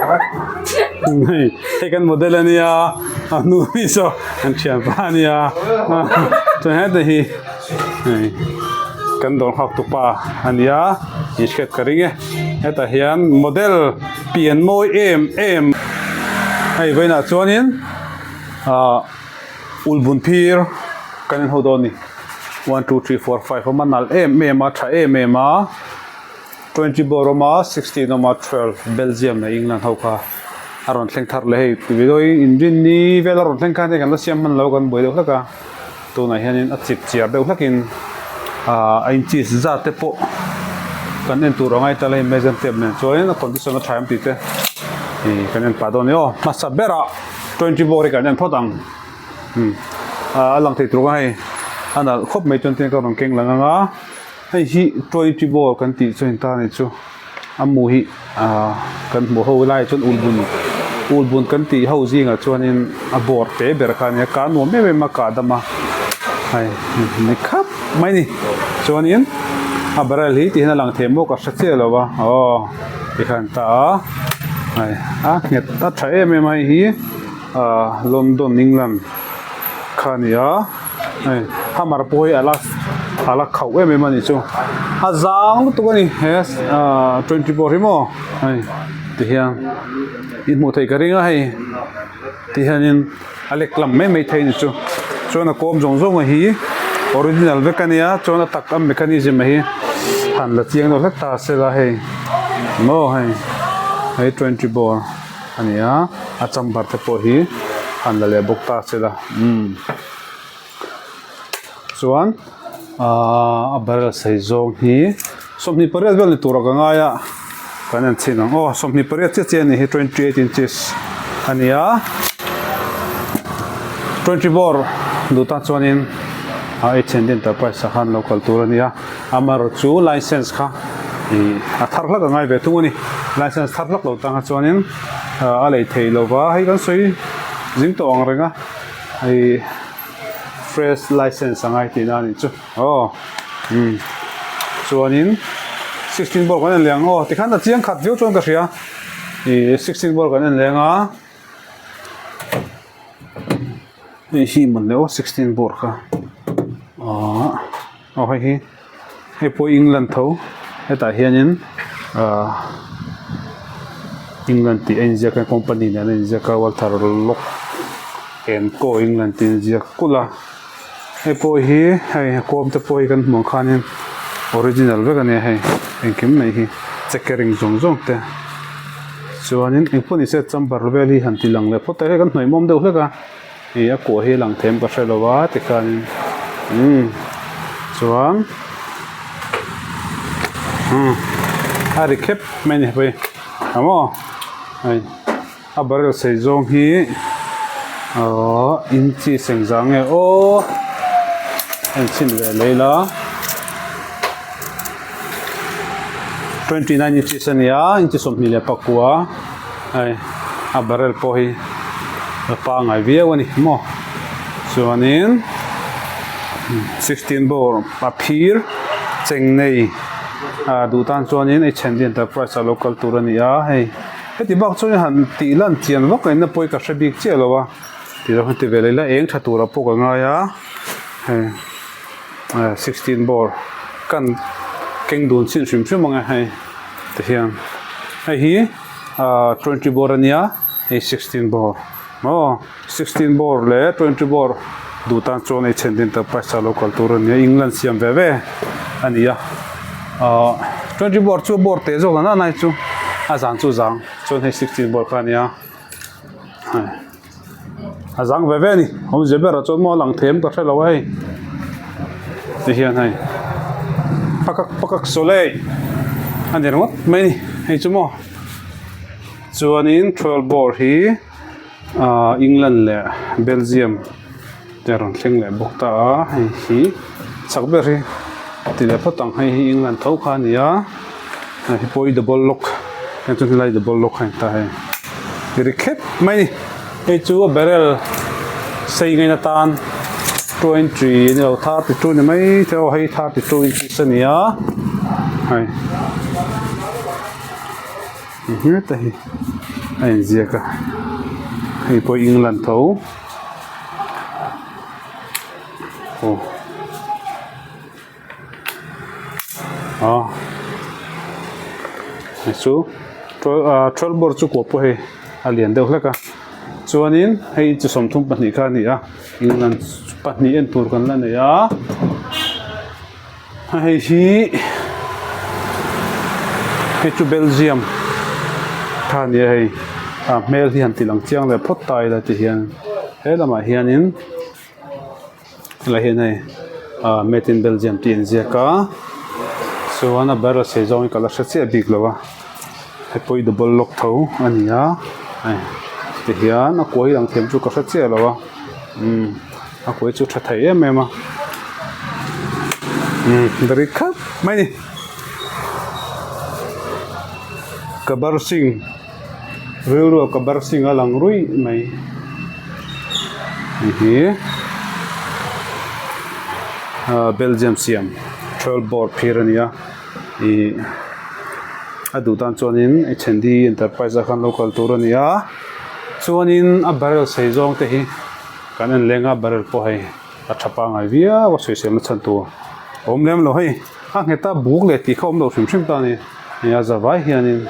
Hei hei kan model a nia a hnu mi saw kan thianpa a nia chuan heta hi hei kan dawr nghak tupa a nia in hriat ka ring e hetah hian model pian mawi em em hei vawiinah chuanin ah ulhbun phir kan en ho dawn a ni 1 2 3 4 5 a awm a nalh em em a tha em em a. 20 bawr awm a 16 awm a 12 Belgium leh England ho kha a rawn thleng thar leh hei video hi inrinni vel a rawn thleng khan hei kan la siam hman lo kan buai deuh hlek a tunah hianin a chip chiar deuh hlekin ah a inches zat te pawh kan en tur a ngai ta la hei measure tape nen chuanin a condition a tha em tih te ih kan en pah dawn a ni aw hmasa berah 20 bawr hi kan en phawt ang ah a lang thei tur ang a hei a nalh khawp mai chuan tin ka rawn keng lang ang a. Hei hi twenty ball kan tih chu a ni ta a ni chu a mu hi ahh kan hmuh ho lai chuan ulbun ulbun kan tih ho zingah chuanin a bawr te ber kha a nia kah nuam em em a kah dam a hei ni khap mai a ni chuanin a barrel hi tihian a lang thei maw ka hre chiah lo a aw tikhan ta a hei a nghet a tha em em a hei hi ahh London England kha a ni a. Hei hammer pawh hi ala ala khauh em em a nih chu a zang lutuk a ni he ahh 24 hi maw hei ti hian i hmuh theih ka ring a hei ti hianin a lek lam mai mai thei a ni chu chuan a kawm zawng zawng a hi original vek a nia chuan a tak a mechanism a hi han la chiang deuh hlek ta se la hei maw hei hei 24 a ni a a chamber te pawh hi han la leh bawk ta se la umm. Chuan ahh a barrel sei zawng hi 28 vel ni turah ka ngai a kan en chhin ang aw 28 chiah chiah a ni hi 28 inches a ni a 20 bawr duh tan chuanin a H&D enterprise ah khan lo kal tur a ni a amaherawhchu license kha ih a thar hlak a ngai ve thung a ni license thar hlak lo tan kha chuanin a lei theih lova hei kan sawi zing tawh ang reng a. Hei fresh license a ngai tihna a nih chu aw umm chuanin 16 ball kan en leh ang aw tikhan a chiang khat viau chuan ka hria ih 16 ball kan en leh ang a hei hi mawn le aw 16 ball kha ahh aw hei hi. Hei pawh England tho hetah hianin ahh England tih a inziak a company nen a inziak a Walter Lock and Co England tih a inziak kulh a hei pawh hi hei a kawm te pawh hi kan hmuh ang khanin original vek a nia hei engkim mai hi checkering zawng zawng te chuanin engpawh nise chamber vel hi han ti lang leh phawt a hei kan hnawih mawm deuh hlek a. Ih a kuah hi a lang them ka hre lo a tikhanin umm chuan umm a ri khep mai a ni hei a maw hei a barrel sei zawng hi aww inchi seng zang nge aw a inchhin ve leh ila 29 inches a ni a inchi 29 hei a barrel pawh hi a pangai viau a ni maw chuanin 16 bore a phir cheng nei ah duh tan chuanin H&D enterprise ah lo kal tur a ni a hei heti bak chuan han tih lan chian vak a inna pawh hi ka hre bik chiah lo a tih loh han ti ve leh ila eng tha turah pawh ka ngai a hei ah 16 bore kan keng dun chin hrim hrim ang e hei tihian hei hi. Ahh 20 bore a nia hei 16 bore aw 16 bore leh 20 bore duh tan chuan hei chhen din enterprise ah lo kal tur a nia England siam ve ve a ni a ahh 20 bore chu bore teh zawk la nana hi chu a zan chu zang chuan hei 16 bore kha a nia a zang ve ve a ni awmzia berah chuan maw a lang them ka hre lo a hei ti hian hei pakak pakak sawlei a ni ringawt mai a ni hei chu maw chuanin twelve ball hi ah England leh Belgium te a rawn thleng leh bawk ta a hei hi chak ber hi ti leh phawt ang hei hi England tho kha a ni a hei hi pawh hi double lock heng chu helai double lock a ni ta hei ri khep mai a ni hei chu a barrel sei ngaina tan 20 ni lo 32 ni mai thei aw hei 32 inches a ni a hei heta hi. a inziak a hei pawh England tho aw aw hei chu ah twelve bore chu kua pawh hei a lian deuh hlek a chuanin hei inchi 32 kha a ni a England pahnih en tur kan la nei a. Hei hi hei chu Belgium kha a ni a hei a hmel hi han ti lang chiang leh phawt ta ila ti hian he lamah hianin helaiah hian hei ah made in Belgium tih a inziak a chuan a barrel sei zawng hi ka la hre chiah bik lo a hei pawh hi double lock tho a ni a hei ti hian a kuai lang thiam chu ka hre chiah lo a umm. A kuai chu tha thei em em a umm dari khap mai a ni Gabbar Singh rilru ah Gabbar Singh a lang ruih mai hei hi ah Belgium siam twelve board phir a ni a ih a duh tan chuanin H and D enterprise ah khan lo kal tur a ni a chuanin a barrel sei zawng te hi. Kan en leng a barrel pawh hei a tha pangai viau a sawiselna chhan tur a awm lem lo hei a nghet a buk leh tih kha a awm lo hrim hrim ta a ni hei a zavai hianin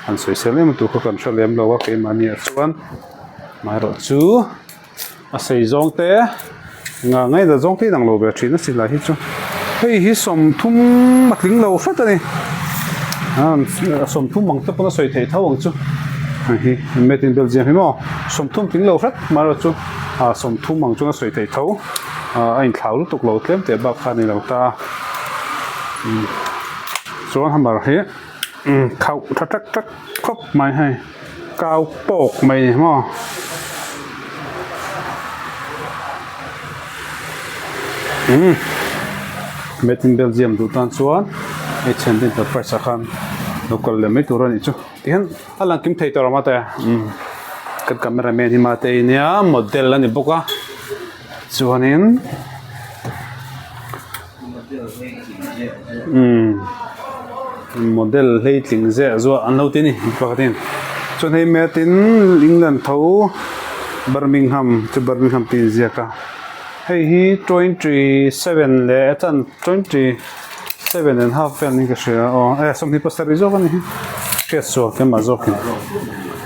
han sawisel em tur kha kan hre lem lo a keimahni ah chuan amaherawh chu a sei zawng te nga ngaihna zawng te inang lo ve thin a silai hi chu hei hi 30 a tling lo hret a ni 30 ang te pawn a sawi thei tho ang chu hei hi made in Belgium hi maw 30 tling lo hret. Hmarawh chu ah 30 ang chuan a sawi theih tho ah a inthlau lutuk lo tlem teh bak kha a ni lo ta a umm chuan hammer hi umm khauh tha tak tak khawp mai hei kau pawk mai a ni maw. Umm made in Belgium duh tan chuan H and Enterprise ah khan lo kal leh mai tur a nih chu tihian. A lang kim thei tawh lo mate umm kan camera man hi mate i nia model a ni bawk a chuanin umm model hleitling zeh zuah an lo ti a ni pakhatin chuan hei mate in England tho Birmingham chu Birmingham tih a inziak a hei hi 27 leh a chan 20. 7½ vel niin ka hria aw e 27 zawk a ni hi hriat sual keimah zawkin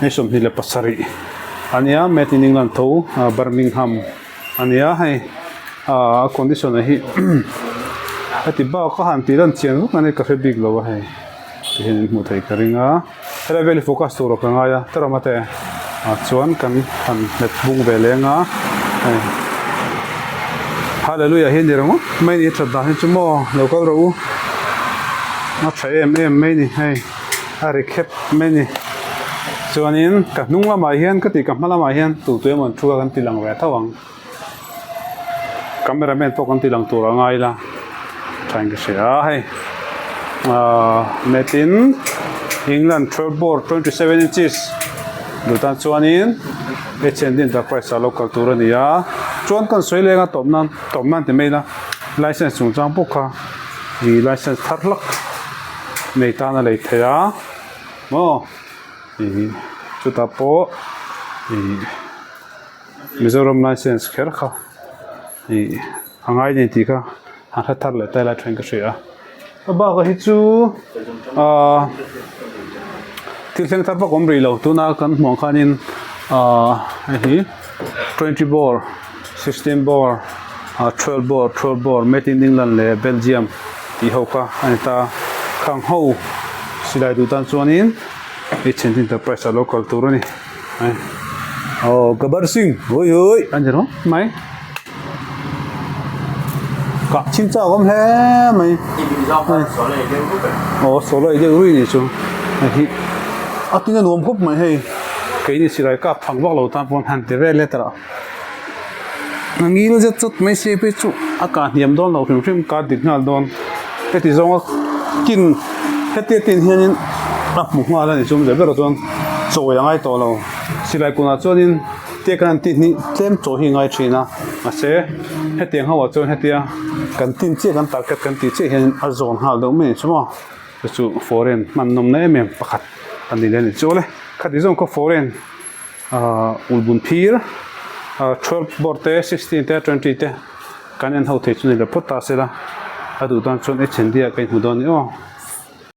hei 27 a nia made in England tho Birmingham a nia hei ah a condition ah hi heti bak a han tih lan chian vak a ni ka hre bik lo a hei tihian in hmuh theih ka ring a helai vel hi focus tur ah ka ngai a terema te ah chuan kan han hmet bung ve leng a hei hallelujah hi a ni ringawt mai a ni a that dan hi chu maw lo kal rawh u a tha em em mai a ni hei a ri khep mai a ni chuanin ka hnung lamah hian ka tih ka hma lamah hian tu tu emaw an thu a kan ti lang ve tho ang. Camera man pawh kan ti lang tur a ngai ila thain ka hria a hei ahh made in England 12 bore 27 inches duh tan chuanin H and Enterprise ah lo kal tur a ni a chuan kan sawi leng a tawp nan tawp nan ti mai ila license chungchang pawh kha ih license thar hlak nei tan a lei theih a maw ih chutah pawh ih. Mizoram license kher kha ih a ngai nei tih kha han hre thar leh ta ila then ka hria a a bakah hi chu ahh thil thleng thar vak awm rih lo tuna kan hmuh ang khanin ahh hei hi 20 bore 16 bore ah 12 bore 12 bore made in England leh Belgium tih ho kha a ni ta khang ho silai duh tan chuanin H and Enterprise ah lo kal tur a ni. Aw Gabbar Singh ui ui an ti rawng mai kah chin chak awm hle mai aw solo ei deuh rui ni chu hei hi a tin a nuam khawp mai hei keini silai kap phang vak lo tan pawn han ti vel e tara a ngil zet chawt mai se phei chu a kah hniam dawn lo hrim hrim ka dik nghal dawn heti zawnga tin hetia tin hianin a hmu nghal a ni chu awmze berah chuan chawi a ngai tawh lo silai kunah chuanin tia kan han tih hnih tlem chawi hi a ngai thin a mahse hetiang ho ah chuan hetia kan tin chiah kan target kan tih chiah hianin a zawn nghal deuh mai a ni chu maw chu chu foreign hman nawmna em em pakhat a ni leh a ni chu awle. Khati zawng khaw foreign ahh ulhbun phir ahh 12 bore te 16 te 20 te kan en ho thei chu ni lo phawt ta se la a duh tan chuan H and D ah ka inhmu dawn a ni aw.